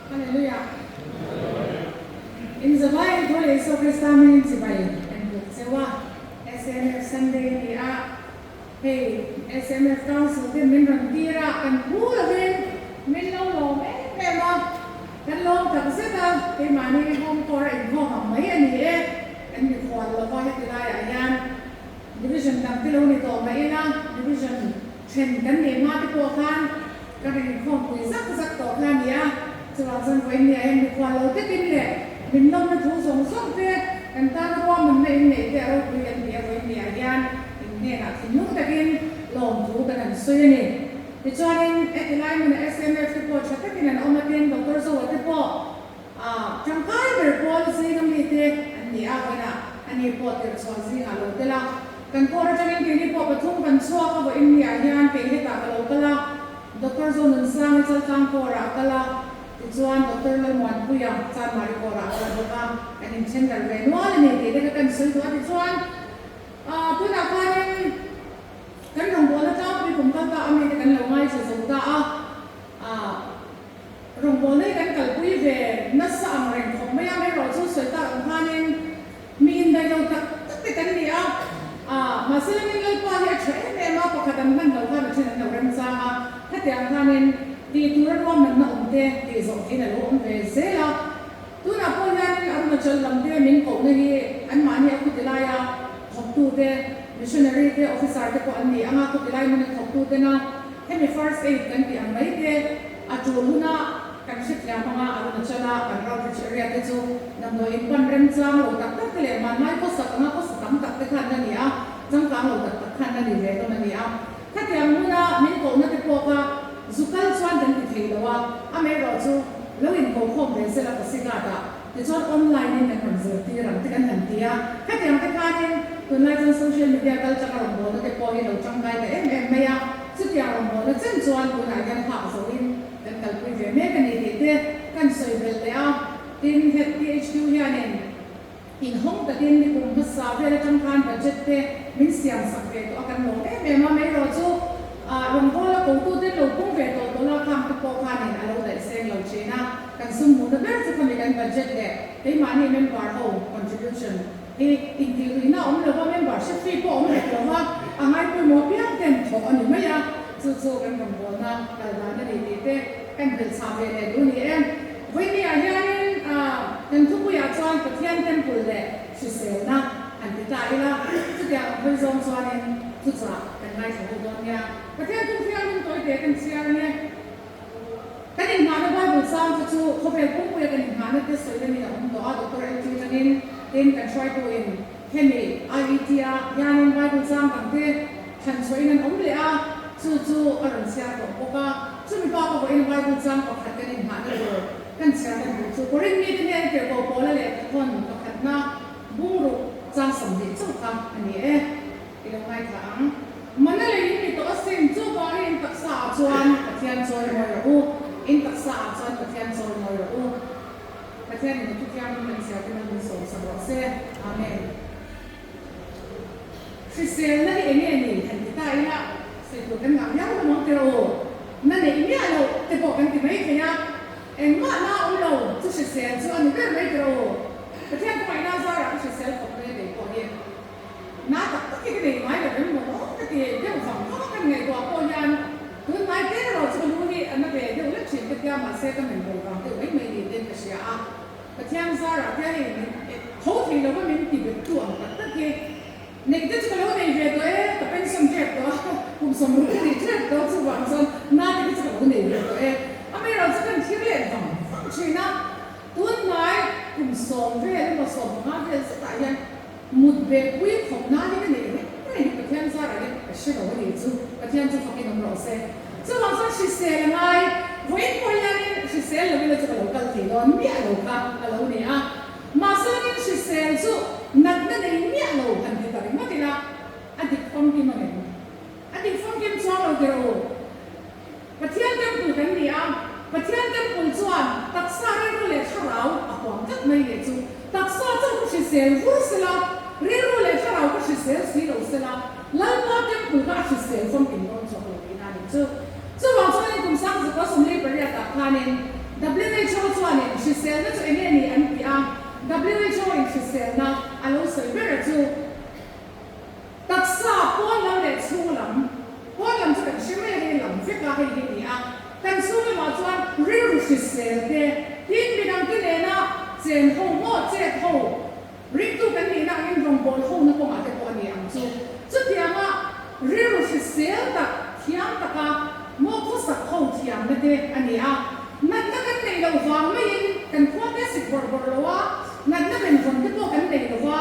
Hallelujah. In zavai in Tho leh Isua Krista hmingin chibai kan buk cheu a. SMF Sunday a ni a, hei SMF Council ten min rawn tir a, kan phu lovin min lo lawm em em a, kan lawm tak zet a, keimahni home tour a inkhawm ang mai a ni e, kan mikhual lova heti laiah hian Division dang te lo ni tawh mah ila, Division then kan nih hma te pawh khan ka rawn inkhawmpui zak zak tawh kha a ni a. Chuvang chuan vawiin nia hian mikhual lo takin leh min lawmna thu zawng zawng te kan tana ruahmanna inneih te a ropui kan ti a, vawiin nia hian in hnenah thinlung takin lawmthu kan han sawi a ni. Tichuanin heti lai hmuna SMF te pawh tha takin an awm a tin Doctor Zoa te pawh A tangkai ber pawl zinga mite an ni a, vawiinah ani pawh tirh chhuah zingah lo tel a. Kan court atangin keini pawh pathum kan chhuak a, vawiin ni ah hian kei hetah ka lo kal a, Doctor Zonunsanga Chaltlang court ah a kal a, tichuan Doctor Lalmuanpuia Chanmari court ah a kal bawk a, kan inthen darh ve nual a ni tih te kha kan sawi duh a, tichuan tunah khanin kan rawngbawlna tlangpui kum kal ta a mite kan lo ngaithla zo ta a. Rawngbawlna hi kan kalpui ve nasa ang reng khawp mai a, amaherawhchu sawi tak ang khanin mi indaih lo tak tak te kan ni a, mahse langin Lalpa hi a tha em em a, pakhat an hman lo khan a then an lo remchang a, khatiang khanin tih tura ruahmanna awm te tih zawh thein a lo awm ve zel a, tunah pawh hianin Arunachal lam te min kohna hi anmahni a khuti laia thawktu te, missionary te, officer te pawh an ni ang a, khuti lai hmuna thawktu tena hemi first aid kan tih ang mai te, A tul huna kan hrethiam anga Arunachala kan outreach area te chu damdawi in pan remchang lo tak tak te leh hmanlai khawsak anga khawsa tam tak te khan a ni a, changkang lo tak tak khan a ni ve dawn a ni a. Khatiang huna min kohna te pawh kha zu kal chuan kan ti thei lo a, amaherawh chu lo inkokhawm ve sela Pasighat ah tichuan online in kan rawn zirtir ang te kan han ti a. Khatiang te khanin tunlai chuan social media kal changa rawngbawlna te pawh hi lo tangkai ta em em mai a. Chutiang rawngbawlna chen chuan tunah hian hak zoin kan kalpui ve mek a ni tih te kan sawi belh leh a. Tin, he THQ hianin inhawng takin nikum hmasa vel atang khan budget te min siam sak ve tawh a, kan lawm em em a. Maherawh chu rawngbawla kotute lo pung ve tawh tawh la khang te pawh khanin a lo daih seng lo thin a. Kan sum hmuhna ber chu khami kan budget leh keimahni member ho contribution Hi intihluihna awm lova membership fee pawh awm hek lova a ngaipawimawh piang ten thawh a ni mai a, chu chu kan rawngbawlna kal dan a ni tih te kan hrilh chhah ve leh duh ni e. Vawinia hianin kan thupuiah chuan Pathian temple leh hriselna han ti ta ila, chutiang ang hawi zawng chuanin thuchah kan ngaithla ho dawn nia. Pathian tum thiangin tawite kan chhiar ang e. Kan inngahna Bible chang te chu khawvel pumpuia kan inngahna te sawi lamin a awm tawh a, Doctor LT tangin tin kan hruaituin hemi IET ah hianin Bible chang dang te thlan chhuahin an awm leh a, chu chu a rawn chhiar tawh bawk a. Chumi bak a vawiin Bible chang pakhat kan inngahna tur kan chhiar na duh chu Korinth mite hnen tirhkoh pawla lehkhathawn pakhatna bungruk chang 20 chauh kha a ni e. I lo ngaithla ang. Mana lei in ni tawh asin, chuvangin in taksa ah chuan Pathian chawi mawi rawh u, in taksa ah chuan Pathian chawi mawi rawh u. Pathian in a thu thianghlim kan chhiar te hmang min sawm sak rawh se. Amen. Hriselna hi enge ni han ti ta ila, sawi tur kan ngah viau hlawm ang tiraw u. Na neih miah loh te pawh kan ti mai thei a, engmah na awm lo chu hrisel chu a ni ber mai tiraw u. Pathian khawngaihna zarah ka hrisel khawp mai a kei pawh hi. Na tak tak hi ka nei ngai lo em maw ka ti deuh vang vang a, kan ngaihtuah pawh hian tun hnai te erawh chu ka lu hi a na ve deuh lek thin ka tia mahse ka men bo vang deuh mai mai ni ten ka hria a, Pathian zarah te hei min tho thei lo va min ti bet tu ang tak tak hi neih te chu ka lo nei ve tawh e, ka pension tep tawh a, kum 60 ka nih tep tawh chuvang chuan na te hi chu ka lo nei ve tawh e, amaherawh chu kan thlir leh vang vang thin a, tun hnai kum 10 vel emaw 15 vel zetah hian Mut ve pui khawp nan hi ka neih reng reng hi Pathian zarah hian ka hre lo a nih chu, Pathian chu fakin awm rawh se. Chuvang chuan hrisel a ngai, vawiin pawh hianin hrisel lo ila chu ka lo kal thei dawn miah lo kha a lo ni a. Mahse langin hrisel chu natna nei miah lo han ti ta ringawt ila a dik famkim ang em? A dik famkim chuang lo tirh u. Pathian temple kan ni a, Pathian temple chuan taksa rilru leh thlarau a huam tlat mai leh chu taksa chauh ka hrisel vur sela, rilru leh thlarau ka hrisel si lo sela, Lalpa temple kha a hrisel famkim dawn chawk lo tihna a nih chu. Chuvang chuanin kum 1848 ah khanin. WHO chuanin hriselna chu enge ni an ti a, WHO in hriselna a lo sawi ber a chu taksa pawn lam leh chhung lam, pawn lam chu kan hre mai a hei lam vek a hei hi ni a, kan chhung lamah chuan rilru hrisel te, tin midangte nena chen ho maw chet ho, Ringtu kan nihna angin rawngbâwl hona kawngah te pawh a ni ang chu. Chutianga rilru hrisel tak, thiam taka maw khawsak ho thiamna te a ni a. Natna kan neih loh vang maiin kan khua te sik bawrh bawrh lo a, natna benvawn te pawh kan nei lo va.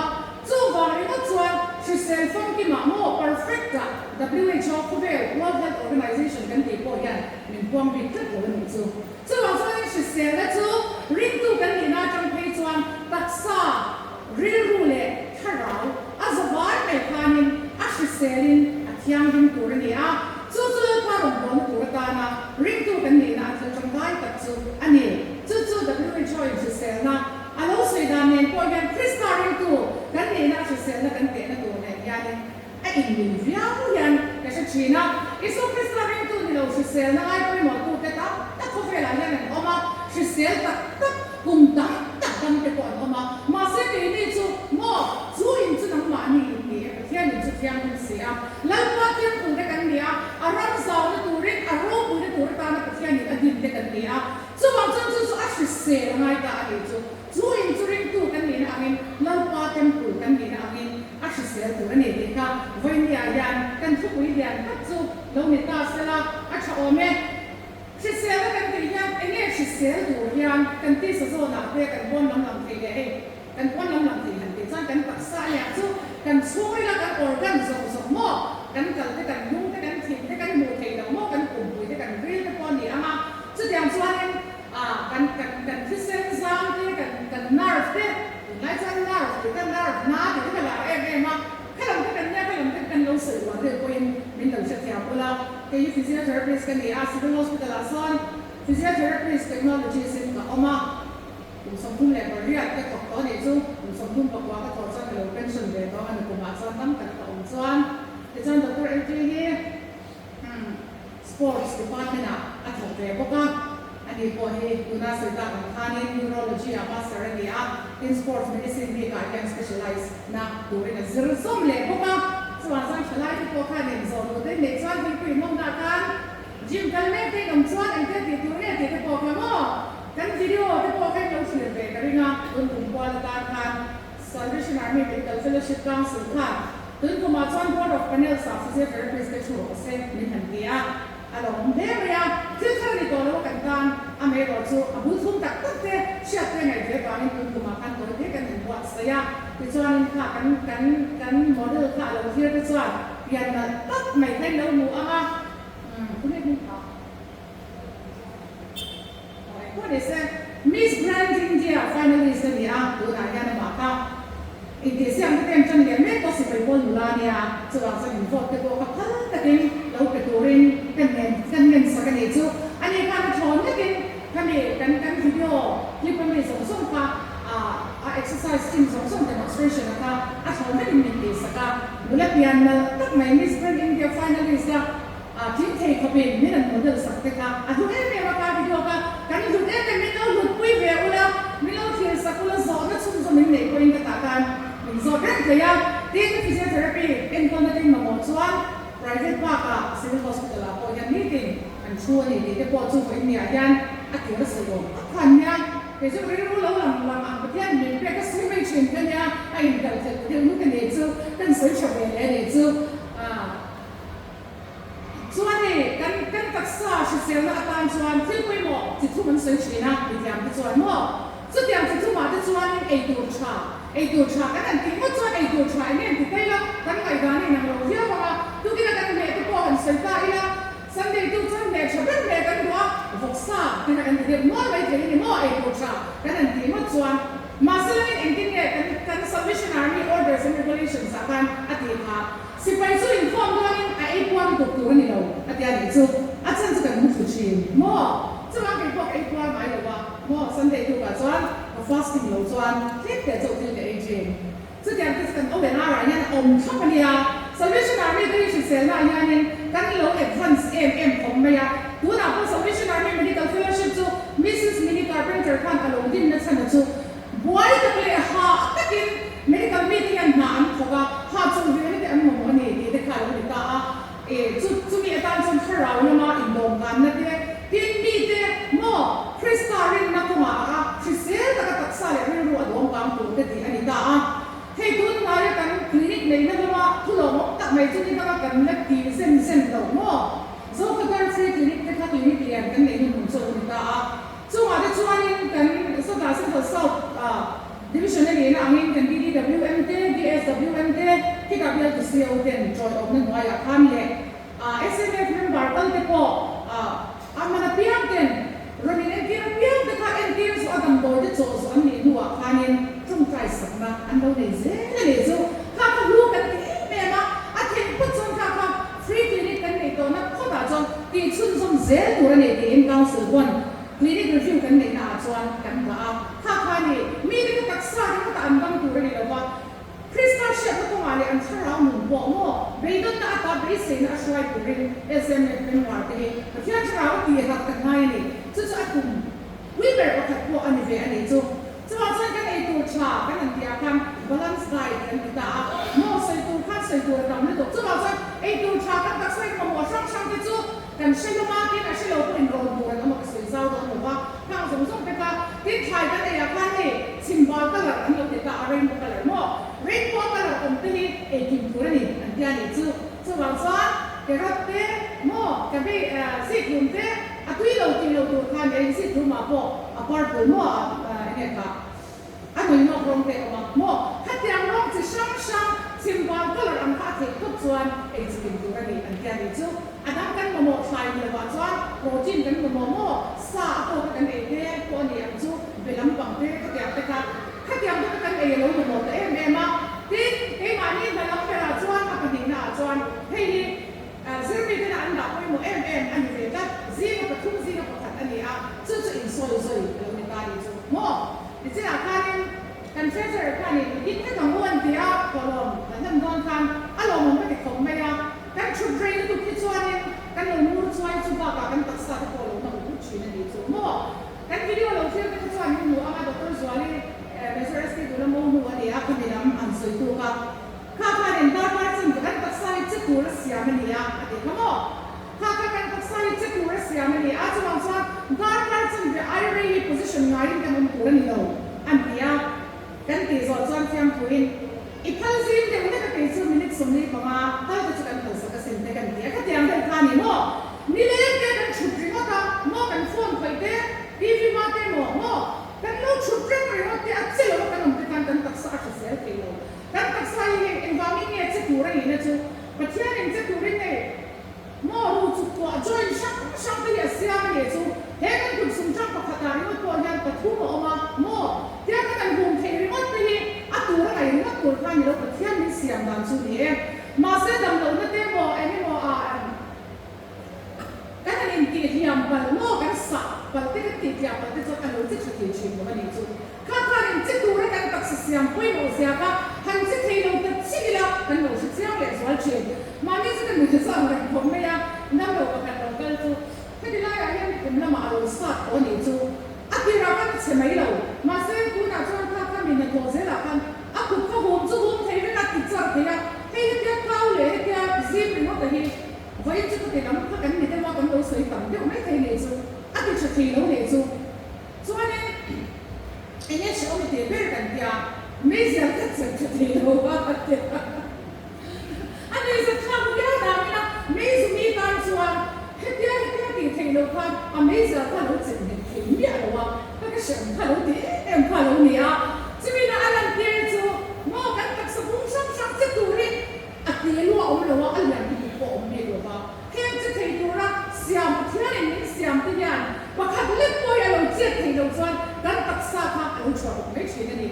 Chuvang ringawt chuan hrisel famkimah maw perfect-ah WHO khawvel, World Health Organization, kan tih pawh hian min puang bik tlat lo a nih chu. Chuvang chuanin hriselna chu ringtu kan nihna atang phei chuan taksa, rilru leh thlarau a zavai mai khanin a hriselin a thianghlim tur a ni a, chu chu Lalpa rawngbawlna tur atana ringtu kan nihna a thil tangkai tak chu a ni. Chu chu WHO in hriselna a lo sawi dan nen pawh hian Krista ringtu kan nihna a hriselna kan tehna tur nen hianin A inmil viau hian ka hre thin a, Isua Krista ringtu ni lo hriselna ngai pawimawhtute tam tak khawvelah hian an awm a, hrisel tak tak, kum tam tak dam te pawh an awm a, mahse keini chu maw chu in chu nangmahni in ni e, Pathian in chu thianghlim si a, Lalpa temple te kan ni a, a ram zauna turin, a ropuina tur atana Pathian in a din te kan ni a, chuvang chuan chu chu a hrisel a ngai ta a nih chu. Chu in chu ringtu kan nihna angin Lalpa temple kan nihna angin a hrisel tur a ni tih kha vawinia hian kan thupui lian tak chu lo ni ta sela a tha awm e. Hriselna kan tih hian enge hrisel tur hian kan tisa zawnah te kan pawn lam lang thei leh hei kan pawn lam lang thei han tih chuan kan taksa a lian chu kan chhungrila kan organ zawng zawng maw kan kal te kan lung te kan thin te kan hmuh theih loh maw kan pumpui te kan ril te pawh a ni ang a chutiang chuanin Ah, kan, kan, kan thisen zam te, kan, kan nerve te, tunlai chuan nerve tih kha nerve na tih te ka lar em em a, khalam te kan nia, khalam te kan lo sawi uar deuh pawhin min lo hrethiam ula, kei hi physiotherapist ka ni a, Civil Hospital ah sawn physiotherapist technologist in ka awm a, kum 38 ka thawk tawh a nih chu, kum 34 ka thawh chuan ka lo pension ve tawh ang a, nukum ah chuan tam tak ka awm chuan, tichuan Doctor LT hi umm. Sports department ah a thawk ve bawk a, ani pawh hi tuna sawi tak ang khanin Neurology ah master a ni a, tin Sports Medicine bik ah hian specialize na turin a zir zawm leh bawk a, chuvang chuan thalai te pawh khan in zawh duh te neih chuan hmingpui in awmna khan gym kal mek te in awm chuan engtia tih tur nge tih te pawh kha maw kan video te pawh kha in lo thlir ve ka ring a, tun kum kual atan khan Salvation Army Medical Fellowship Council khan Tun kumah chuan Board of Panels ah Physiotherapist te thu rawh se min han ti a, a lo awm hle mai a, thil thar a ni tawh lo a kan tan, amaherawhchu a bul thum tak tak te hriat te ngaih ve vangin tun kumah khan tawi te kan inbuatsaih a, tichuanin kha kan kan kan model kha a lo thlir te chuan pian nalh tak mai kha in lo hmu ang a, umm khawngaihin hming kha. Aw ni se, Miss Grand India finalist a ni a, tunah hian amah kha intihsiakna te an tan leh mek pawh sipai pawl nula a nia, chuvang chuan in vote te pawh kha phal takin lo pe turin kan ngen kan ngen sak a nih chu. Ani khan a thawn vekin khami kan kan video clip ami zawng zawng kha a exercise chin zawng zawng demonstration a kha a thawn vekin min tihsak a, nula pian nalh tak mai Miss Grand India finalist a A tling thei khawpin min an model sak te kha a hlu em em a ka video kha kan hlut em em min lo hlut pui ve ula min lo thlir sak ula zawhna chhunzawm min neih pawhin ka tah khan min zawt reng thei a tin physiotherapy enkawlna te in mamawh chuan private bakah civil hospital ah pawh hian nitin an thu a ni tih te pawh chu vawiin niah hian a tir a sawi awm tak kha an nia kei chu rilru lo lang lang ang Pathian in min pek a sawi mai thin ka nia a inkalh thelh ta deuh nuk a nih chu kan sawi tha ve leh a nih chu ah. Chuan hei, kan kan taksa hriselna atan chuan thil pawimawh chi thum an sawi thin a, mithiam te chuan maw? Chutiang chi thumah te chuanin ei tur tha, ei tur tha kan han tih ngawt chuan ei tur tha eng em ti phei la, kan ngaihdan a inang lo viau ang a, tukina kan hmeh te pawh han sawi ta ila, Sunday tu chuan hmeh tha ber hmeh kan duh a, vawksa tina kan ti deuh nual mai thei a ni maw, ei tur tha kan han tih ngawt chuan. Mahse langin engtin nge kan kan Salvation Army Orders and Regulations ah khan a tih kha? Sipai chu inkhawm dawnin a ei puar lutuk tur a ni lo, a ti a nih chu. A chhan chu kan mu thlu thin maw? Chuvang kei pawh ka ei puar ngai lo a maw? Sunday tukah chuan ka fasting lo chuan tlem teh chauh thil ka ei thin. Chutiang te chu kan O and R ah hian a awm thlap a nia. Salvation Army te hi hriselna ah hianin kan lo advance em em khawp mai a. Tunah pawh Salvation Army Medical Fellowship chu Mrs. E, chu, chumi atan chuan thlarau lama indawmkanna te, tin mite maw Krista rinna kawngah a hrisel taka taksa leh rilru a dawmkang tur te tih a ni ta a. Hei tun hnaia kan clinic neihna lama thu lawmawm tak mai chu ni danga kan la ti zen zen lo maw? Zokhawthar Free Clinic te kha clinic lian kan neih hnuhnung chu a lo ni ta a. Chungah te chuanin kan Sawtah Central South Division a nihna angin kan DDWM te, DSWM te, khitah bialtu CO ten tawiawmna hnuaiah khan leh SMF member kal te pawh a man apiang ten rawn in entir apiang te kha entir zawh a damdawi te chawh zawh an nih hnuah khanin tawngtai sakna an lo nei zel a nih chu. Kha kha hlu kan ti em em a, a theih phawt chuan kha kha free clinic kan neih tawhna phawtah chuan tih chhunzawm zel tur a ni tiin Council pawn Clinic review kan neihna ah chuan kan dah a, kha kha ni, mite kha taksa ringawtah an dam tur a ni lo va, Krista hriatna kawngah leh an thlarau nun pawh maw beidawnna ata beiseina a hruai turin SMF member te hi Pathian thlarau a tih hak tak ngai a ni. Chu chu a tum pui ber pakhat pawh a ni ve a nih chu. Chuvang chuan kan ei tur tha kan han tih ah khan balance diet kan ti ta a, maw sawi tur khan sawi tur a tam lutuk. Chuvang chuan ei tur tha kan taksa in mamawh hrang hrang te chu Kan hre hlawm a, tin a hre lo pawh in rawn tur an awm a, ka sawi zau dawn lo va, khang zawng zawng te kha tin thlai kan ei ah khan hei chhimbal colour an lo ti ta a, rainbow colour maw? Rainbow colour awm te hi ei kim tur a ni an tia nih chu, chuvang chuan carrot te maw cabbage zikhlum te a tui lo tih lo tur khan ei zikhlum ah pawh a purple maw enge kha A nuinawk rawng te awm a maw? Khatiang rawng chi hrang hrang chhimban colour ang kha a theih phawt chuan ei chi kim tur a ni an tia nih chu. A dang kan mamawh thlai ni lovah chuan protein kan mamawh maw? Sa a pawh kha kan ei te pawh a ni ang chu, be lampang te khatiang te kha. Khatiang te kha kan ei a lo mamawh ta em em a. Tin, keimahni hna lam berah chuan a pahnihna ah chuan hei hi zirmi tena an dah pawimawh em em a ni ve tlat. Zinga pathum zinga pakhat a ni a, chu chu insawi zawi a lo ni ta nih chu maw? Nichinah khanin kan treasurer khanin i ding vek ang u an ti a, kawlawm kan hlan dawn khan a lawmawm ka ti khawp mai a, kan thut rei lutuk hi chuanin kan lo mur chuai chu bakah kan taksa te pawh a lo na ut ut thin a nih chu maw? Kan video lo thlir te kha chuan min hmu ang a, Doctor Zuali Major SK Dula mo hnu a ni a, khami lam an sawi tuk a, kha khanin darkar chan kan taksa hi che tur a siam a ni a, a ti kha maw? Kha kha kan taksa hi che tur a siam a ni a, chuvang chuan darkar chanve ai rei hi position ngaiin kan awm tur a ni lo an ti a, kan tih zawh chuan fiamthuin i phal zing deuh hlek a kei chu minute 45 tal te chu kan phalsak asin te kan ti a, khatiang deuh kha a ni maw? Nileng te kan chhut ringawt a maw kan phone khawih te, TV hma te maw maw kan lo chhut reng ringawt te a che lo a kan awm te khan kan taksa a hrisel thei lo, kan taksa hi hei engvangin nge che tur a nihna chu Pathianin che turin hei Maw ru chu kuah joint hrang hrang te hi a siam a nih chu. He kan kut sum ṭang pakhatah ringawt pawh hian pathum a awm a, maw tia kan han hum theih ringawt te hi a tur a ngaih ringawt tur kha ni lo Pathian min siam dan chu ni e. Mahse damlohna te maw eng emaw ah kan han intihhliam palh maw kan sah palh te kan tihhliam palh te chuan a lo che ṭha thei ṭhin lo a nih chu. Kha khan in che tura kan taksa siam pawimawh zia kha han che thei lo ta chiah ila kan lo hre chiang leh zual thin. Mahni chu ka nuih zam reng khawp mai a, damlo pakhat lo kal chu heti laiah hian kum lamah a lo sat tawh a nih chu. A tirah khan a che mai lo, mahse tunah chuan kha kha mi hnathawh zelah khan a kut kha hum chu hum thei vek a, ti char thei a, hei hetia kau leh hetia zim ringawt a hi vawiin chu ka ti lam kha kan ni deuh a, kan lo sawi tam deuh mai thei nih chu, a ti tha thei lo nih chu. Chuanin eng nge hrehawm i tih ber kan tia, meizial kha chem tha thei lo a a ti a. A nuihzat thlak viau dangin a meizu mi tan chuan hetia hetia tih theih loh khan a meizial kha a lo chem nghet thei miah lo a, ka ka hrehawm kha lo ti em em kha a lo ni a. Chumina a lantir chu maw kan taksa bung hrang hrang che turin a ti lu a awm lo a, a lian lutuk pawh a awm bik lo va. Heng che thei tura siam Pathianin min siam te hian pakhat lek pawh hi a lo chet theih loh chuan kan taksa kha a lo chhuah ruk mai thin a ni.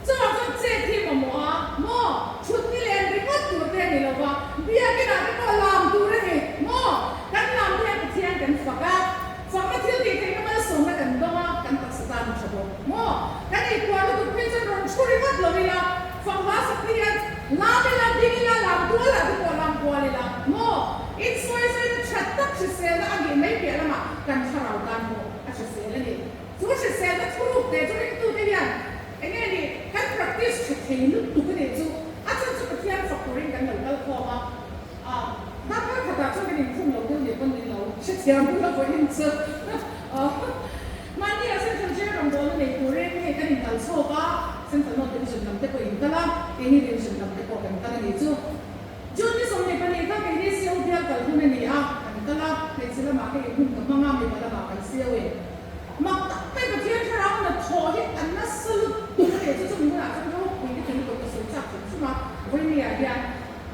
Chuvang chuan chet hi mamawh a maw? Thut ni len ringawt tur te a ni lo va, biakinah te pawh lam tur a ni maw? Kan lam te hian Pathian kan fak a, fakna thil tih theihna malsawmna kan dawng a, kan taksa tan a tha bawk maw? Kan eipuar lutuk phei chuan rawn thu ringawt lo ila, Fak hla sak te hian lam ila, ding ila, lam tual ah te pawh lam kual ila maw? Insawi zawina that tak hriselna a nih mai piah lamah kan thlarau tan pawh a hrisel a ni. Chu hriselna thuruk te chu ringtute hian eng nge ni kan practice tha thei lutuk a nih chu. A chhan chu Pathian fak turin kan lo kal khawm a, ah darkar khatah. Hrethiam hun a vawiin chu mahni ah Central Jail rawngbawlna nei turin hei kan inkal chhawk a, Central North Division lam te pawh inkal a, keini Division lam te pawh kan kal a nih chu. June ni 22 kha keini CO bial kal hun a ni a, kan kal a, hmeichhe lamah ka inhun ka hmang a, mipa lamah kan CO in. Mak tak mai Pathian thlarau na thawh hi a nasa lutuk a ni chu, chumi hunah chuan ropui ka ti lutuk ka sawi chak hrim hrim a, vawinia hian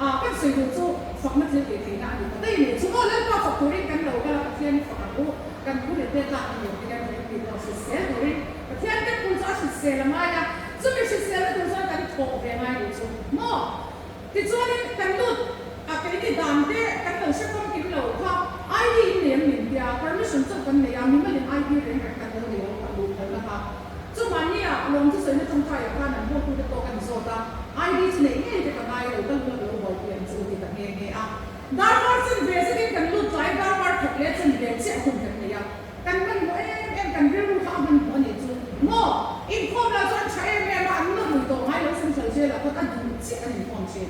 Ah, kan sawi duh chu fakna thil tih theihna a ni ta daih ni. Chu aw Lalpa fak turin kan lo kal a, Pathian i fak ang u, kan thu leh te tlak a ni ang tihian vawiin tih pawh hrisel turin Pathian temple chu a hrisel a ngai a, chumi hriselna tur chuan kan thawh ve ngai nih chu maw? Tichuanin kan lut a, keini dan te kan lo hre famkim lo kha ID in nei ang min tia, permission chauh kan nei a, mimalin ID reng reng kan lo nei lo kha luh phalna kha. Chu mahnia lawm chu sawina tawngtaiah khan an hotute pawh kan zawt a, ID chu neih ngei te ka ngai lo, ka lu a lo buaipui ang chu ti ta nghe nghe a. Darkar chen ve zetin kan lut tlai, darkar khat leh chen ve chiah hun kan nei a, kan hmanhmawh em em, kan rilru kha a hmanhmawh a nih chu maw? Inkhawm lah chu an tha em em a, an la rui tawh ngai lo, Central Jail ah khawn a duh chiah an inkhawm thin.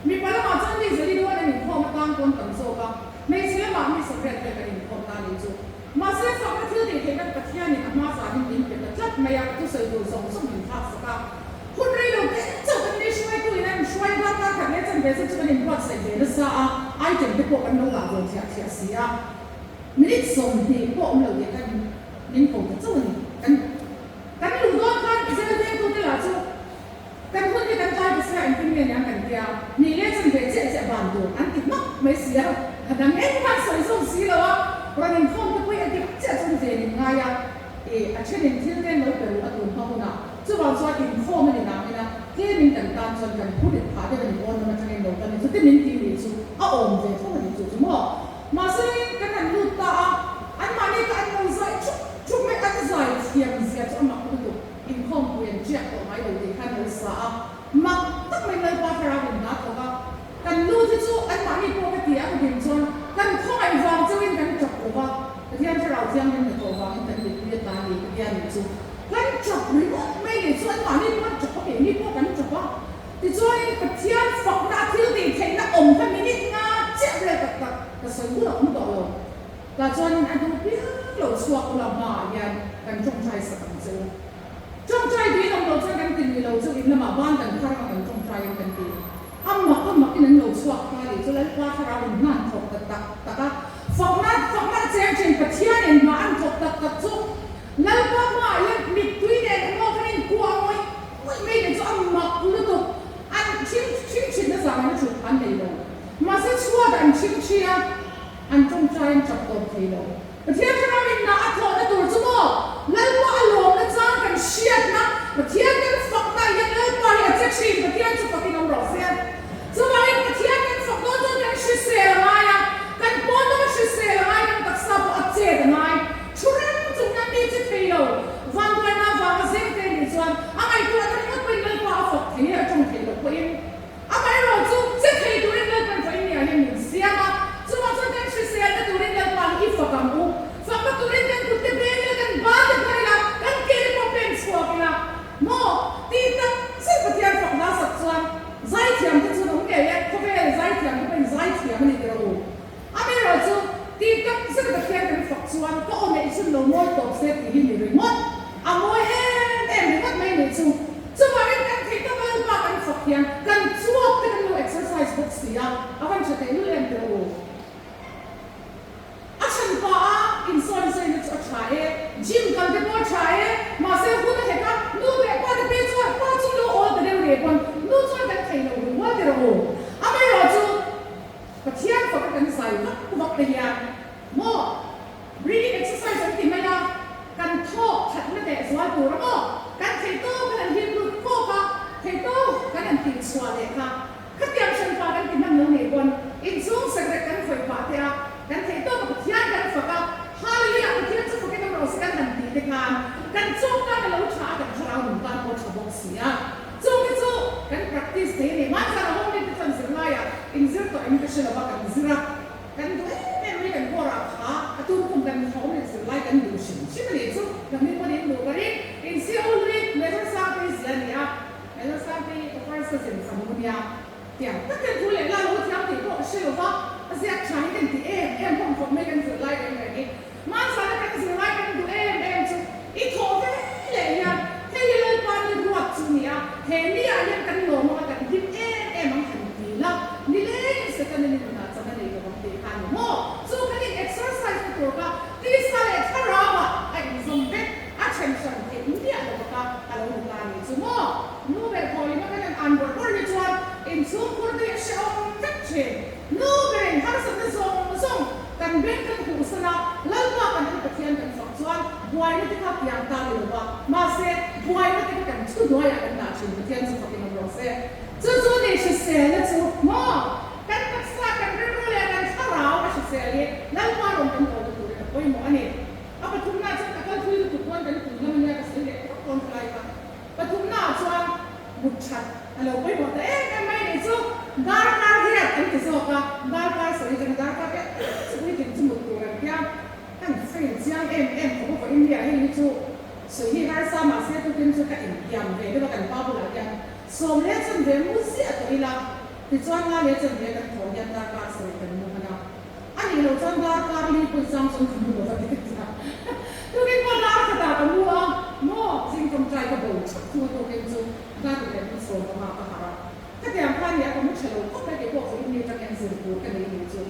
Mipa lamah chuan mi zali dawn an inkhawm atang pawn tam zawk a, hmeichhe lamah mi 80 vel kan inkhawm ta nih chu. Mahse, fakna thil tih theih khan Pathianin a hma zanin min pe ta tlat mai a, ka thusawi tur zawng zawng min thlak sak a. Hun rei lo te chauh kan nei hruaitu in a inhruai a, darkar khat leh chanve zet chu kan inbuatsaih ve nasa a, item te pawh kan lo dah ve thiah thiah si a. Minute 20 pawh awm lo tih khan min ko ta chauh a ni. Kan kan luh dawn khan zel vengtute lah chu kan hun hi kan tlai ta sia engtin nge niang kan tia, nih leh chanve chiah chiah ban tur an ti hmak mai si a, a dang engmah sawi zawm si lo a, rawn inkhawm te pawh hi a dik chiah chuan ven in ngai a, ih a thenin thil te an lo pe ruh a tun hma hunah chuvang chuan inkhawm a ni nang ina tlemin kan tan chuan kan phur in phah deuh a ni pawn lam atangin lo kal in chuti min ti nih chu a awm ve tho a ni chu chu maw. Mahse kan han lut ta a, anmahni kha an lo zai thup thup mai, an zai thiam zia chu a mak lutuk. Inkhawmpui an ṭiak tawh ngai lo tih khan lo sa a, mak tak mai Lalpa thlarau in hna thawk a, kan nu te chu anmahni pawh ka ti a ka din chuan kan khawngaih vang chauhin kan ṭap lo va, Pathian thlarau thianghlim hnathawh vangin kan mittui a tla a ni ka tia nih chu kan ṭap ringawt mai nih chu anmahni pawh an ṭap a keini pawh kan ṭap a, tichuanin Pathian fakna a thil tih theihna awm kha minute nga chiah vel tak tak ka sawi hun a awm tawh lo. Tah chuanin a duh piang lo chhuak ula hmaah hian kan tawngtai sak ang che u. Tawngtai duhin awm lo chuan kan ti lui lo chu in lamah ban kan phar anga kan tawngtai in kan ti. A mak a mak in an lo chhuak ta leh chu Lalpa thlarau in hna an thawk ta tak tak a, fakna fakna a cheng thin Pathian in hna an thawk tak tak chu Lalpa hmaah hian mittui nen emaw kan inkuah ngawih ngawih mai leh chu a mak lutuk. An thim thim thinna zangin a thut an nei lo. Mahse chhuat an thim thi a. An tawngtai an chak tawp thei lo. Pathian thlarau in na a thawhna tur chu maw? Lalpa a lawmna chang kan hriatna, Pathian kan fakna hian Lalpa hi a che thin, Pathian chu fakin awm rawh se. Chuvangin Pathian kan fak dawn chuan kan hrisel a ngai a, kan pawn lama hrisel a ngai, kan taksa pawh a chet a ngai. Thu reng chung hian mi che thei lo, vanduaina avanga zeng te nih chuan a ngaihtuahna ringawt pawhin Lalpa a fak thei a, a tawng thei loh pawhin. Amaherawh chu che thei turin Lalpan vawiin ni ah hian min siam a, chuvang chuan kan hriselna turin Lalpa hi i fak ang u. Fakna turin kan kut te beng ila, kan ban te phar ila, kan ke te pawh pen chhuak ila maw? Tih tak zet Pathian fak hla sak chuan zaithiam te chu an awm ngei e, khawvel zaithiam te pawhin zaithiam a ni tih rawh u. Amaherawh chu tih tak zet a Pathian kan fak chuan ka aw neih chhun lo mawi tawp se tih hi ni ringawt. A mawi em em ringawt mai nih chu. Chuvangin kan theih tawk a Lalpa kan fak hian kan chuak te kan lo exercise bawk si a, a van tha teh lul em teh u. A hran pa a insawn zaina chu a tha e, gym kal te pawh a tha e, mahse hun a hek a, nu leh pa te phei chuan pa chu lo awl ta deuh reh pawn nu chuan kan thei lo ringawt teh rawh u. Amaherawh chu Pathian faka kan zai vak vak te hian maw Breathing exercise an ti mai a, kan thawk thatna teh zual tur a maw? Kan theih tawk kan han hip lut kawk a, theih tawk kan han tih chhuah leh kha. Khatiang hran pa kan ti hman lo nih pawn inchhung sekrek kan khawih pah teh a, kan theih tawk a Pathian kan fak a, Hallelujah Pathian chu fakin awm rawh se kan han tih te khan kan chawk tan a lo tha a, kan thlarau nun tan pawh tha bawk si a. Chung te chu kan practice thei a ni. Hmanzan a home te chuan zirlaiah inzir tawh em ka hre lo va, kan zir a. Kan duh em em mai kan kawrah kha a tum kum kan thawm leh zirlai kan duh hrim hrim a nih chu nangni pawn in duh ka ring. In CO lui Major Sangtei zia a ni a, Major Sangtei ka first cousin fanu a nia. Tiang tak hian thu leh la lo thiam tih pawh ka hre lo va. A ziak tha hi kan ti em em hlawm khawp mai kan zirlai reng reng hi. Hmanzana kan zirlai kan duh em em chu i thawh ve leh hian hei hi Lalpa ni ruat chu ni a, he ni ah hian kan lawm anga kan hlim em em ang han ti la, nilengin Setana ni nunah chana nei lo ang tih kha a ni maw? Chu kan in exercise na tur kha tisa leh thlarau ah a inzawm vek, a then hran theih miah lo bawk a, a lo ni ta a nih chu maw? Nu ber thawhlima kan han an bawrh bawrh hi chuan inchhungkhur te hi a hrehawm vek thin. Nu berin harsatna zawng zawng kan beng kan huhsan a, Lalpa kan en Pathian kan fak chuan buaina te kha piang ta ni lo va, mahse buaina te kha kan thu hnuaiah kan dah thin Pathian chu fakin awm rawh se. Chu chu ni hriselna chu maw? Kan taksa, kan rilru leh kan thlarau a hrisel hi Lalpa rawn kan bawl na turin a pawimawh a ni. A pathumna chuan ka kal thui lutuk pawn kan pui lam ania ka sawi leh phawt dawn tlai kha. Pathumna chuan mut that a lo pawimawh ta em em mai nih chu darkar hiat an ti zawk a, darkar sawi atanga darkar piah chu puitling chu mut tur an tia, an fail chiang em em khawp a vawiin nia hei hi chu sawi hi harsa mahse tukin chu ka intiam ve deuh a kan pa bulah hian 10 leh chanve mu ziah tawh ila tichuan 5 leh chanve kan thawh hian darkar 7 kan mu hman a. A nih loh chuan darkar li pawh i chang chuan ka mu lo va ti ka ti a. Tukin pawh dar khatah ka mu a, maw zing tawngtai ka bo thap thung a tukin chu dar ruk leh hmun 15 ka harh a. Khatiang kha nia ka mu tha lo khawp mai kei pawh vawiin mi atang hian zir tur ka nei nih chu.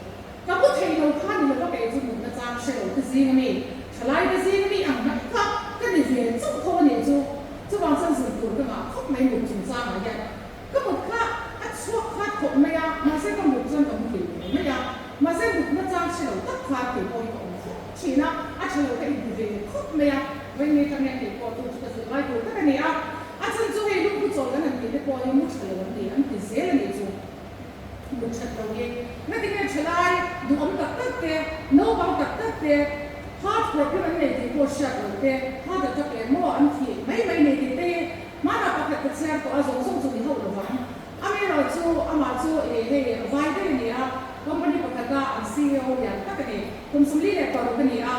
Ka mu thei lo kha ni lova kei chu mutna chang hre lo te zing ami, thalai te zing ami ang mai kha ka ni ve chauh tho a nih chu. Chuvang chuan zir tur ka ngah khawp mai mut chungchangah hian. Ka mut kha a chhuak khat khawp mai a, mahse ka mut chuan ka muhil thei mai a, mahse mutna chang hre lo tak khan kei pawh hi ka awm khawp thin a, a tha lo ka inti ve khawp mai a, vawiin atang hian kei pawh chu chu ka zir lai tur tak a ni a, a chhan chu hei lungphu chawl kan han tih te pawh hi mu tha lo an ti, an ti zel a nih chu. Mut that lo hi ngatinge thalai duhawm tak tak te, naupang tak tak te, heart problem an nei tih pawh hriat lo te, heart attack leh maw an thih mai mai nei tih te hi Hmanah pakhat ka chhiar tawh a, zawng zawng chu ni hauh lo vang. Amaherawh chu amah chu eh hei vai daih a ni a, company pakhata an CEO lian tak a ni. Kum 46 a ni a,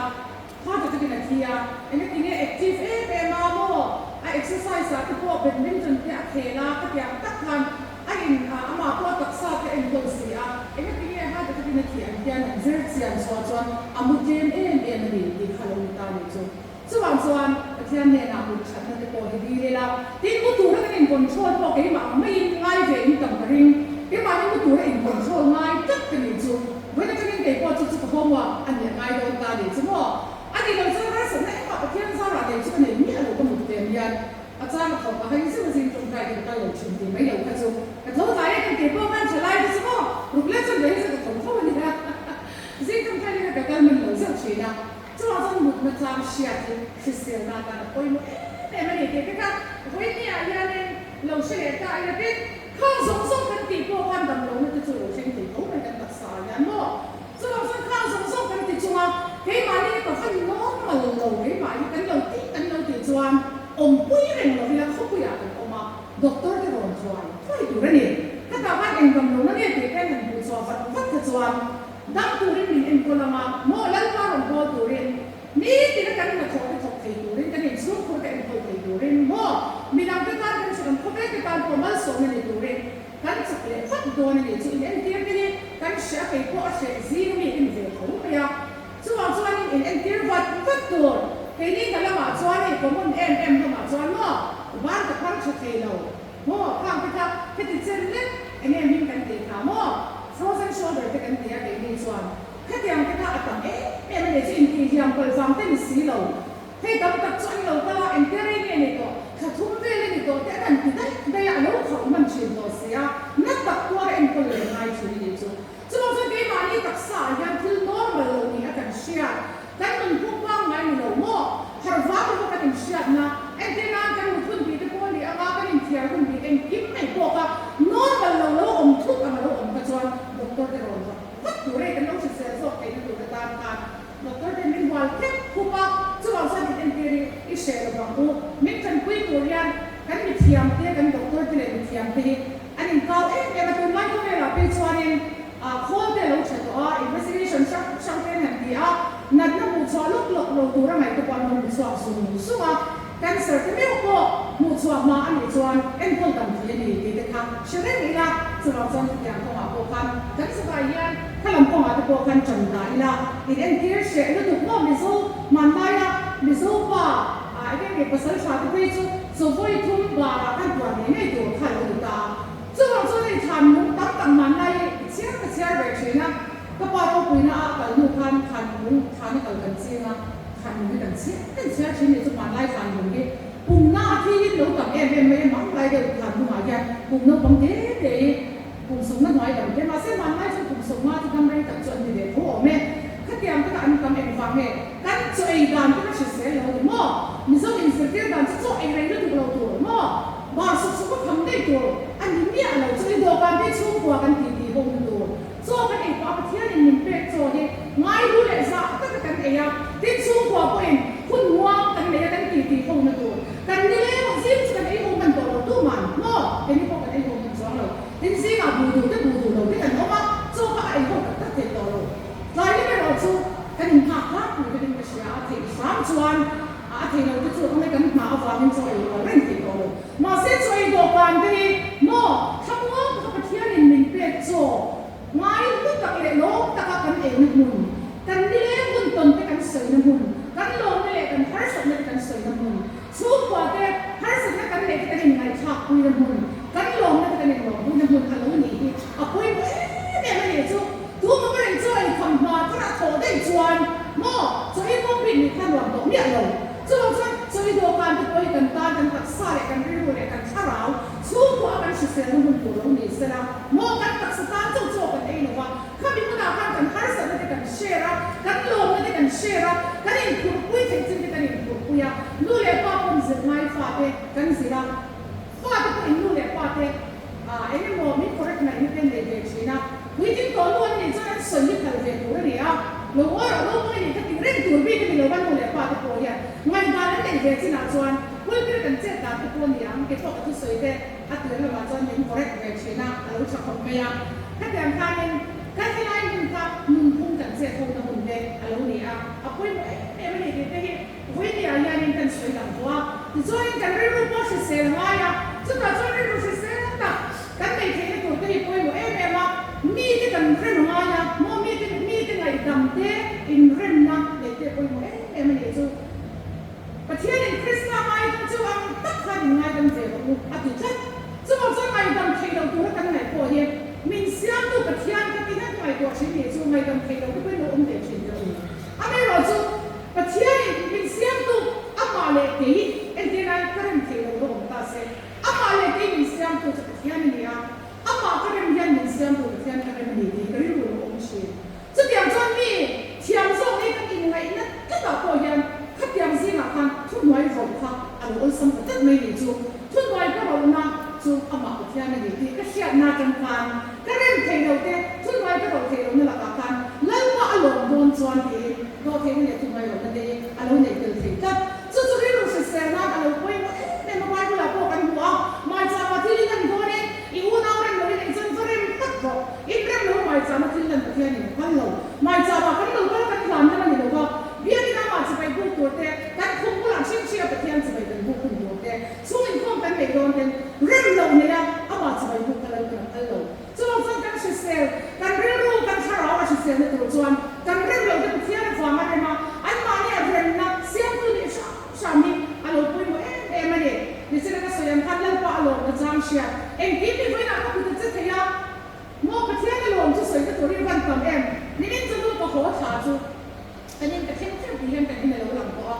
heart attack in a thi a, engatinge active em em a maw, a exercise ah te pawh badminton te a khel a, khatiang tak khan a in amah pawh a taksa te a enkawl si a, engatinge heart attack in a thih ang hian an zir chian chhuah chuan a mu tlem em em a ni tih kha lo ni ta ni chu. Chuvang chuan Pathian hnenah mut thatna te pawh hi dil ila, tin mu tura kan in control pawh keimah ang maiin ngai ve in tam ka ring. Keimah hi mu tura in control ngai tlat ka nih chu. Vawiin atangin kei pawh chu chu ka homework a nih a ngai dawn ta nih chu maw? A nih loh chuan harsatna engmah Pathian zarah nei chu ka nei miah lo ka mut tlem hian a chang a thawk a hai zeuh a zing tawngtai te ka kal lo thin tih mai lo kha chu ka tho tlai e kan tih pawh khan tha lai te chu maw ruk leh chuan ve hi chu ka tho tho a nia. Zing tawngtai te kha ka kal man lo zeuh thin a. Chuvang chuan mutna tlang hriat hi hriselna atan a pawimawh em em a ni tih te kha vawinia hianin lo hre leh ta ila tin, khang zawng zawng kan tih pawh khan damlohna te chu lo thleng thei tho mai kan taksa ah hian maw? Chuvang chuan khang zawng zawng kan ti chunga keimahni hi ka van normal lo keimah hi kan lo tih kan lo tih chuan awmpui reng lo ila khawpuiah kan awm a, doctor te rawn thuai thuai tur a ni. Khatah khan eng damlohna nge tih te an han hmuh chhuah vat vat kha chuan Dam turin min enkawl ang a, maw Lalpa rawn bawl turin, nitin a kan hnathawh te thawk thei turin, kan inchhungkhur te enkawl thei turin, maw midang te tan kan hre kan khawvel te tan pawh malsawmna ni turin kan chak leh vat dawn a nih chu in entir te hi kan hre a kei pawh a hreh zing ami ka ni ve tho mai a, chuvang chuanin in entir vat vat tur keini hna lamah chuan hei common em em hlawmah chuan maw van ka phar tha thei lo. Maw, khang te kha heti chen lek eng em hming kan tih kha maw? Frozen shoulder te kan ti a keini chuan khatiang te kha a tam em em a ni chu intih hliam palh vang te ni si lo. Hei tam tak chu an lo kal a, engtia rei nge ni tawh, thla thum vel a ni tawh te an han ti daih daih a, a lo khauh hman thin tawh si a, na tak tuar a enkawl leh ngai thin a nih chu. Chuvang chuan keimahni taksa ah hian thil normal lo ni a kan hriat, kan nunphung pangngai ni lo maw? Harh vang lova kan inhriatna, entir nan kan mut hun bih te pawh a ni anga kan inthiar hun bih engkim mai pawh kha normal lo lo awm thut ang a lo awm kha chuan doctor te rawn vat vat tur e, kan lo hrisel zawk theihna tur atan khan doctor ten min hual khep khup a, chuvang chuan in entir hi i hreh lovang u, min tanpui tur hian kan mithiam te, kan doctor te leh mithiam te hi An inkau em em a, tunlai khawvelah phei chuanin khawl te a lo tha tawh a, investigation hrang hrang te an han ti a, natna hmuh chhuah lawk lawk lo tura ngaih te pawh an lo hmu chhuak zung zung a, cancer te meuh pawh hmuh chhuah hma a nih chuan enkawl dam thei a ni tih te kha hre reng ila, chuvang chuan chutiang kawngah pawh khan kan zavai hian Khalam kawngah te pawh khan ṭan ta ila, in entir hreh lutuk maw Mizo hmanlaia Mizo pa ah eng nge pasal ṭha te phei chu chawvawi thum barah khan tuar ngei ngei tur kha a lo ni ta a. Chuvang chuan hei thlan lung tam tak hmanlai hi chhiar ka chhiar ve ṭhin a, ka pa ropuina a kal hnu khan thlan lung thlan a kal kan ching a, thlan lung hi kan chhiar kan chhiar ṭhin nih chu hmanlai thlan lung hi pumna a thi in lo tam em em mai a, manglai deuh thlan lungah hian pum naupang te te hi Kum sawmna hnuai lam te, mahse hmanlai chuan kum sawmnga chu dam rei tak chu an ni ve tho awm e. Khatiang te kha an tam engvang nge? Kan chaw ei dan te kha hrisel lo ni maw? Mizo inzirtir dan chu chaw ei rei lutuk lo tur maw? Bar suk suk a kham daih tur a ni miah lo. Chaw ei dawhkan te chhungkua kan ti ti ho na tur. Chaw kan ei pawh a Pathianin min pek chaw hi ngaihu leh zah taka kan ei a, tin chhungkua pawhin hun muang kan nei a kan ti ti ho na tur. Kan ni leng zing chu kan ei ho hman tawh lo tuman maw? Keini pawh kan ei ho hman chuang lo. Tin zingah buh duh te buh duh lo te kan awm a, chaw kha a ei ho tak tak thei tawh lo. Tlai lam erawh chu kan inghak tlangpui vekin ka hria a, theih hram chuan a thei lo te chu awm e kan hna avangin chaw ei rual reng thei tawh lo. Mahse chaw ei dawhkan te hi maw thlamuang taka Pathianin min pek chaw ngai hlu tak leh lawm taka kan eina hmun, kan nileng hun tawn te kan sawina hmun, kan lawmna leh kan harsatna te kan sawina hmun, Chhungkua te harsatna kan neih te kan inngaihthlak puina hmun, kan lawmna te kan inlawmpuina hmun a lo nih hi a pawimawh em em a ni chu. Tu maw ber in chaw ei kham hma thar a thawh daih chuan maw chaw ei bawk bik nih kha nuam tawh miah lo. Chuvang chuan chaw ei dawhkan te pawh hi kan tan kan taksa leh kan rilru leh kan thlarau chhungkua a kan hriselna hmun tur lo ni sela maw kan taksa tan chauh chaw kan ei lova Khami hmunah khan kan harsatna te kan share a, kan lawmna te kan share a, kan inphurhpui theih chin te kan inphurhpui a, nu leh pa pawhin zir ngai fate kan zir a, fate pawhin nu leh pa te eng emaw min correct ngaihna te nei ve thin a, puitling tawh nu an nih chuan an sawi hi phal ve tur a ni a, lo ngawi rawh naupang i nih kha tih reng tur bik a ni lo va nu leh pa te pawh hian ngaihdan an neih ve chinah chuan pulpit a kan chet dan te pawh a ni ang, keipawh ka thusawi te. A tir lamah chuan min correct ve thin a, a lo tha khawp mai a. Khatiang khanin kan helai hmun kha nunphung kan chet hona hun te a lo ni a, a pawimawh em em a ni tih te hi vawinia hianin kan sawi lang tawh a. Tichuanin kan rilru pawh hrisel a ngai a, chutah chuan rilru hrisel tak kan neih theihna tur te hi pawimawh em em a, mite kan rem a ngai a, maw mite mite ngaihdam te inremna neih te a pawimawh em em a nih chu. Pathianin Krista ngaidam chu ang tak khan in ngaidam ve rawh u a ti tlat. Chuvang chuan ngaidam thei lo tura kan ngaih pawh hi min siamtu Pathian ka ti hian ka ngaihtuah thin nih chu ngaidam thei lo te pawhin lo awm ve thin te u. Amaherawh chu Pathianin min siamtu amah leh kei entir nan ka rem thei lo lo awm ta se, amah leh kei min siamtu chu Pathian a ni a, amah ka rem hian min siamtu Pathian ka rem a ni tih ka rilru lo awm thin. Chutiang chuan mi thiam zawk hi kan inngaihna tlatah pawh hian khatiang zingah khan thuhnuai rawh kha a lo awlsam ta tlat mai nih chu. Thuhnuai ka rawhna chu amah Pathian a ni tih ka hriatna atang khan ka rem theih loh te, thuhnuai ka rawh theih lohna lakah khan Lalpa a lawm dawn chuan tiin dawhtheihna leh thuhnuai rawhna te hi a lo neih tel thei tlat. Chu chu rilru hrisel nan a lo pawimawh em em a, Bible ah pawh kan hmu a, Maichama thil in an dawn e, i unau rem loin ei chuan va rem tak rawh. In rem lo Maichama thil lan Pathian in phal lo. Maichama kan lo kal a kan hlan nan a ni lo va, Biakin amah chibai buk tur te, kan khum bulah hring hria Pathian chibai kan buk hun tur te, chhung inkhawm kan neih dawn ten rem loh nei a amah chibai buk kha Lalpan a phal lo. Chuvang chuan kan hrisel, kan rilru, kan thlarau a hriselna tur chuan kan rem loh te Pathian avanga rem a, anmahni a remna siamtu nih hram hram hi a lo pawimawh em em a ni. Nichina ka sawi ang khan Lalpa a lawmna chang hriat engkim hi vawiinah ka hmu ta che thei a, maw Pathian a lawm chu sawi ka tur hi van tam em? Nimin chu nu ka haw thla chu kan in ka thleng thleng pui hian kan in a lo lang tawh a,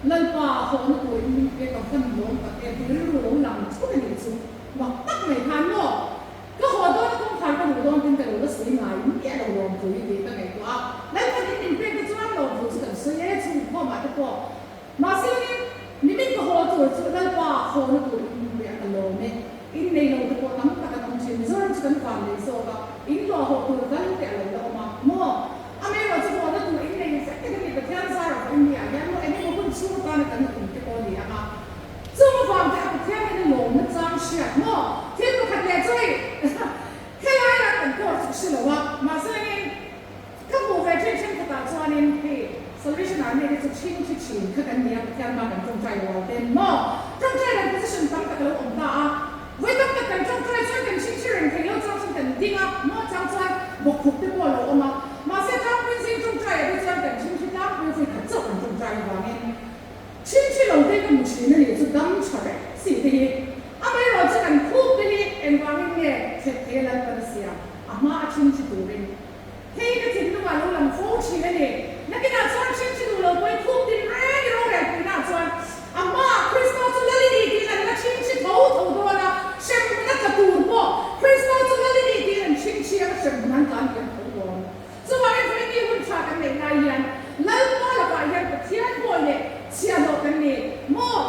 Lalpa hawhna tur in min pe ka van lawm tak em tih rilru lo lang thut a nih chu mak tak mai khan maw? Ka haw dawn a kawngkhar ka luh dawn tin ka lo la sawi ngai miah lo lawm thu hi tih ka ngaihtuah a, Lalpan in min pek te chuan lawm thu chu kan sawi e chhung khawmah te pawh. Mahse in nimin ka haw tur chu Lalpa hawna tur in min pe a ka lawm e, in nei lo te pawh tam tak an awm thin, Mizoram chu kan van leh zawk a, in luah haw tur dal te a lo la awm a maw? Amaherawh chu hawna tur in nei vek te kan ni Pathian zar a in nia hian maw engemaw hun chhung atana kan awm te pawh a ni ang a. Chung avang te a Pathian in a lawmna chang hriat maw? Thil pakhat leh chu hei helai ah kan court chu ka hre lo a, mahse engin ka hmuh ve thin thenkhatah chuanin hei Salvation Army te chu thin thi thin kha kan nia Pathian hma kan tawngtai rual ten maw? Tawngtai dan position tam tak a lo awm ta a, vawi tam tak kan tawngtai chuan kan thin thi reng thei lo chang chuan kan ding a maw chang chuan bawkkhup te pawh. pawh a lo awm a. Mahse tlangpui zing ṭawngṭaiah te chuan kan ṭhingṭhi tlangpui vawi khat chauh kan ṭawngṭai avangin ṭhingṭhi lo te ka hmu ṭhin a nih chu dam ṭha reng si te hi. Amaherawhchu kan khup te hi engvangin nge thlet thei a Lalpan a siam a hma a ṭhingṭhi turin Hei ka thinlungah lo lang fo thin a ni. Nakinah chuan ṭhingṭhi duh lo pawhin khup tin reng i rorelpuinaah chuan a hmaah Krista chu lal i ni tiin an la ṭhingṭhi tho tho dawn a, hremhmun a tla tur pawh Krista chu lal i ni tiin an ṭhingṭhi anga hremhmun an tlan liam tho dawn. Chuvangin vawiin ni hun ṭha kan neih lai hian Lalpa lakah hian Pathian bawi leh chhiahhlawh kan ni maw?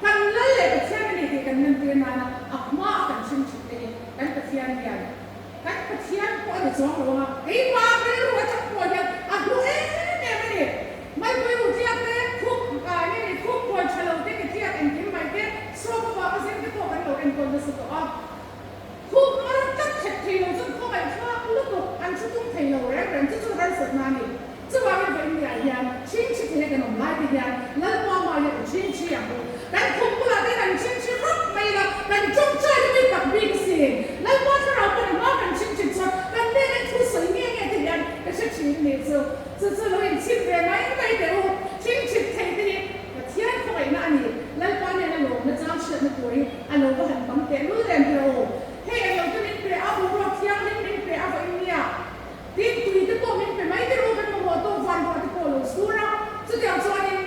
Kan lal leh Pathian a ni tih kan lantir nana a hmaah kan ṭhingṭhit te hi kan Pathian hian Kan Pathian pawh a ni chuang lo ang a, keimah rilru atang pawh hian a hlu em em a ni. Malpui ru tliak te, khup nge ni khup buai tha lo te, ke tliak engkim mai te, stroke avanga zir te pawh kan lo enkawl nasa tawh a. Khup mar tlat thek thei lo chuan khawngaihthlak lutuk an thu tum thei lo reng reng chu chu harsatna a ni. Chuvangin vawiin hian ṭhingṭhi thei a kan awm lai te hian Lalpa hmai hian i ṭhingṭhi ang u. Kan khum bulah te hian an ṭhingṭhi rawp mai ila, kan ṭawngṭai te mai tak bik a sin. Lalpa thlarau pawn a hma kan ṭhingṭhit chuan kan hnenah thu sawi nge nge te hian ka hre ṭhin ni chu. Chu chu lo inchhip ve mai mai teh u. Ṭhingṭhit thei te hi Pathian khawngaihna a ni. Lalpa hnena lawmna chang hriatna tur hi a lo va han tam tehlul em teh u. Hei englo te min pe a, boruak thianghlim min pe a vawiin nia. Tin, tui te pawh min pe mai te ru kan mamawh tawk van ruah te pawh lo sur a, chutiang chuanin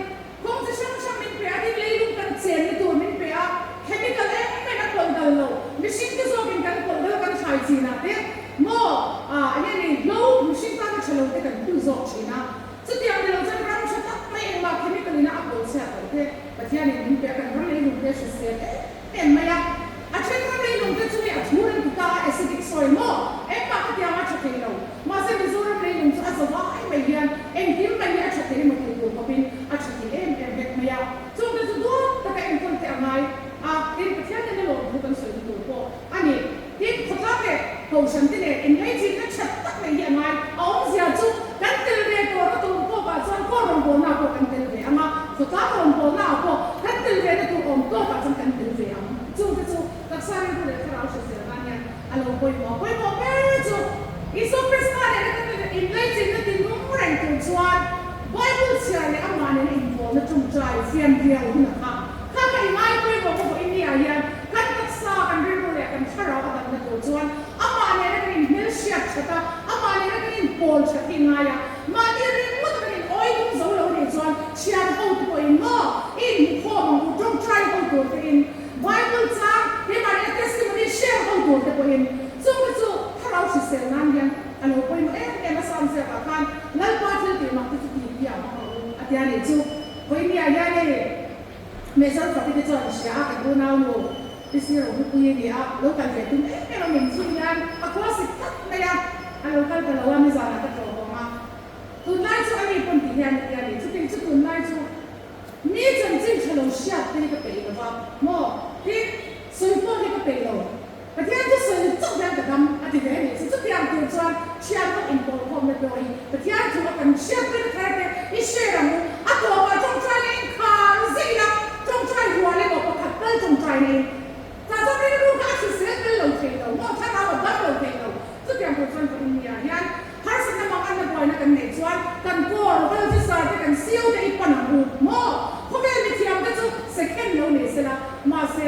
kawng chi hrang hrang min pe a, tin leilung kan chenna tur min pe a, chemical em em a pawlh dal lo, mihring te zawkin kan pawlh dal kan thlai chinah te maw ah enge ni hlo mihring tana tha lo te kan phul zawk thin a, chutiang ni lo chuan ram tha tak mai engmah chemical ina a pawlh chhiat loh te Pathianin min pe a, kan ram leilung te hrisel em em mai a. A then ram leilung te chu hei a thur an ti ta a, acidic soil maw? Engmah ka tiang a tha thei lo. Mahse Mizoram leilung chu a za vai mai hian engkim mai hi a tha thei emaw tih tur khawpin a tha thei em em vek mai a. Chung te chu duat taka enkawl te a ngai a, tin Pathian nena lawmthu kan sawina tur pawh a ni. Tin, khawtlang leh kohhran te nen inlaichinna tha tak nei hi a ngai. A awmzia chu kan tel ve tawhna tur tawkah chuan khaw rawngbawlnaah pawh kan tel ve ang a, khawtlang rawngbawlnaah pawh kan tel ve na tur awm tawkah chuan kan tel ve ang. Chungte chu taksa rilru leh thlarau hrisel nan hian a lo pawimawh. Pawimawh ber chu Isua Krista nena kan inlaichinna tinung reng tur chuan Bible chhiar leh amah nena inpawlna tawngtai fianrial hun a kha. Kha ka ingai pawimawh ka vawiin ni ah hian kan taksa, kan rilru leh kan thlarau a damna tur chuan amah nena kan inhmelhriat that a, amah nena kan inpawl that hi ngai a. Mahni ringawt a kan in awi dum zo lo nih chuan thian ho te pawhin maw i inhmukhawm ang u, tawngtai ho tur te in Bible chang keimah nena testimony share ho tur te pawhin chung te chu thlarau hrisel nan hian a lo pawimawh em em a Psalm ziakah khan Lalpa thil tih mak te chu ti ti ah hmang rawh u a tia nih chu. Vawinia hian hei Mezal Fati te chuan a hria a, kan unaunu Pi Sir Rohlupuii a ni a, lo kal ve tum em em a min chhun hian a khua sik tlat mai a, a lo kal ta lo a, nizanah ka tlawh vawng a, tunlai chu a ni pawn ti hian a ti a ni, chutih chu tunlai chu mi chanchin tha lo hriat te hi ka peih lo va maw, tin sawi pawh hi ka peih lo. Pathian chu sawi chauh hian ka dam a ti ve a nih chu. Chutiang tur chuan thian ho inpawlkhawmna pawh hi Pathian thu a kan hriatpui na thar te i share ang u. A tawpah tawngtai na in khar zeh ila, tawngtai rual emaw pakhat tal tawngtai na in tah chuan rilru kha a hrisel tel lo thei lo maw, thlarau a dam lo thei lo. Chutiang tur chuan vawiin ni ah hian harsatna mang anna buaina kan neih chuan kan kawr officer te kan CO te i pan ang u maw. Khawvel mithiam te chu second lo nei sela mahse,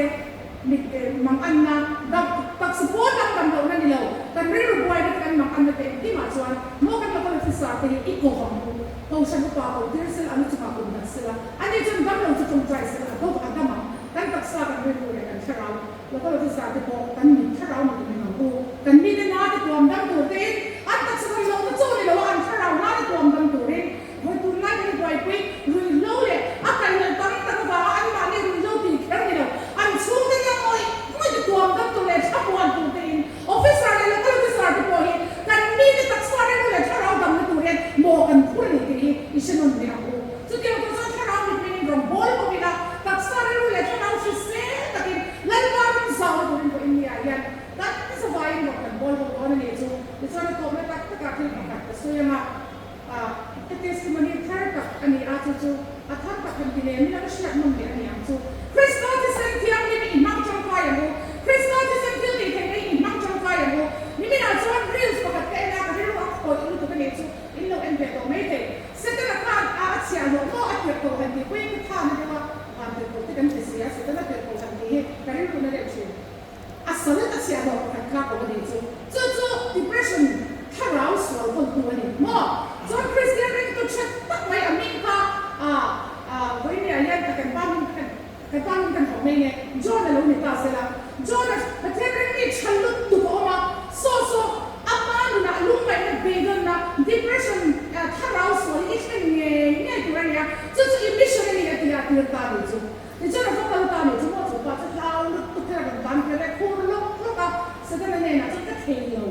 Mit mang anna dak taksa pawn dang dam lohna ni lo, kan rilru buai vek kan mang anna te engtimah chuan maw kan local officer te hi i ko vang u, kohhran upa ko tir sela an chungah kum nghat sela, ani chuan dam lo chu tawngtai sela a dawk a dam ang, kan taksa kan rilru leh kan thlarau local officer te pawh kan mit thlarau mit in ang u, kan mite na te tuam dam tur te in an taksa dam lohna chaw ni lo a an thlarau na te tuam dam turin vawi tunlai kan i buaipui ruihhlo leh a kalhlel tam tak avanga anmahni ruihhlo tih kher ni lo, an chhungte nia ngawih ngawih te tuam dam tur leh thla muan tur te in officer leh local officer te pawh hi kan mite taksa rilru leh thlarau damna tur hian maw kan phur a ni tih hi i hre nawn leh ang u. Chutiang tur chuan thlarau mitmeng in rawn bawl bawk ila, taksa rilru leh thlarau hrisel takin Lalpa ram zauna turin pawh India hian kan zavaiin rawn kan bawl bawk dawn a nih chu. Tichuan a tawpna tak takah thil pakhat ka sawi ang a. Ka testimony thar tak a ni a, chu chu a thar tak han ti lem ila ka hriat nawm leh a ni ang chu. Krista thisen thianghlim i hmang tangkai ang u, Krista thisen thil tih theihna hi i hmang tangkai ang u. Niminah chuan reels pakhat ka en a, ka rilru a khawih Tirhkoh han tih pawhin ka tha na deuh a, van tirhkoh te kan ti si a, Setana tirhkoh han tih hi ka rilru na deuh thin. A sal a chhiah hlawh pakhat kha ko a nih chu. Chu chu depression thlarau sual hawltu a ni maw? Chuan Kristian ringtu tha tak mai a hming kha vawinia hian kan pa hming kha kan pa hming kan hauh mai nge John a lo ni ta sela. John a Pathian ringmi tha lutuk a awm a, saw saw ama nunah lungngaihna beidawnna depression thlarau sual hi i thlen ngei ngei tur a ni a, chu chu i mission a ni a ti a tir ta a nih chu. Tichuan a va kal ta nih chu maw chu pa chu hlau lutuk hian a rawn tan tel e, khur lawk lawk a, Setana hnenah chuan ka thei lo.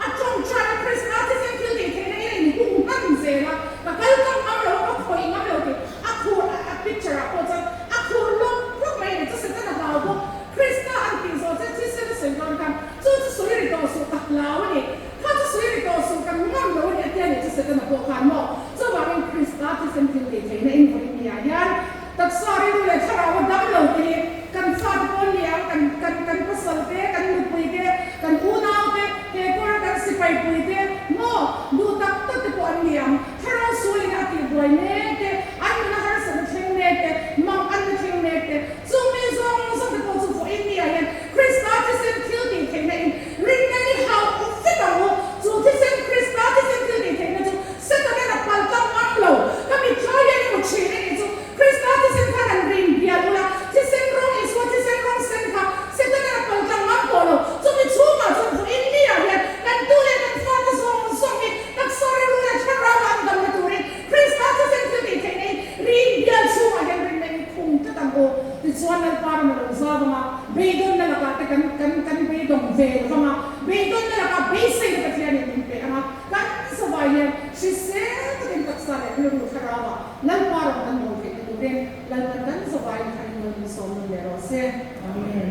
A tawngtai a Krista thisen thil tih theihna in a inhung hman zel a, ka kal ngam ngam lo a, ka khawih ngam lo tih a khur a picture ah pawh chuan a khur lawk lawk mai a ni chu Setana hlau bawk. Krista an tih zawh chuan thisen a sawi dawn khan chu chu sawi ri tawh suh ka hlau a ni, kha chu sawi ri tawh suh kan ngam lo a ni a tia nih chu Setana pawh khan maw chuvangin Krista thisen thil tih theihna in vawi ni ah hian Taksa rilru leh thlarau a dam lo te hi kan fate pawh an ni ang, kan kan kan pasal te, kan nupui te, kan unau te, he kawra kan sipai pui te, maw duh tak tak te pawh an ni ang. Thlarau sualin a tih buai mek te, an nuna harsatna thleng mek te, mang an na thleng mek te, chung mi zawng zawng te pawh chu vawiin ni ah hian Krista thisen thil tih theihna in rinna ni hauh vek ang u. Chu thisen Krista thisen thil tih theihna chu Setanan a pal tlang ngam lo. Ka mitthla hian i hmu thin a nih chu. Krista thisen khan an rin bial ula, thisen rawng Isua thisen rawng sen kha Setanan a pal tlang ngam tawh lo. Chumi chhungah chuan vawiin mi ah hian kan tu leh kan fate zawng zawng hi taksa rilru leh thlarau ah an damna turin Krista thisen thil tih theihna in rin bial chhungah hian rinna in khung tlat ang u. Tichuan Lalpa ram a lo zau ang a, beidawnna lakah te kan kan kan beidawng ve lo vang a, beidawnna lakah beiseina Pathianin min pe ang a, Kan zavai hian hrisel takin taksa leh rilru thlarauah Lalpa rawn kan bawl theihna turin Lalpan kan zavai in tharin lo min sawm nawn leh rawh se. Amen.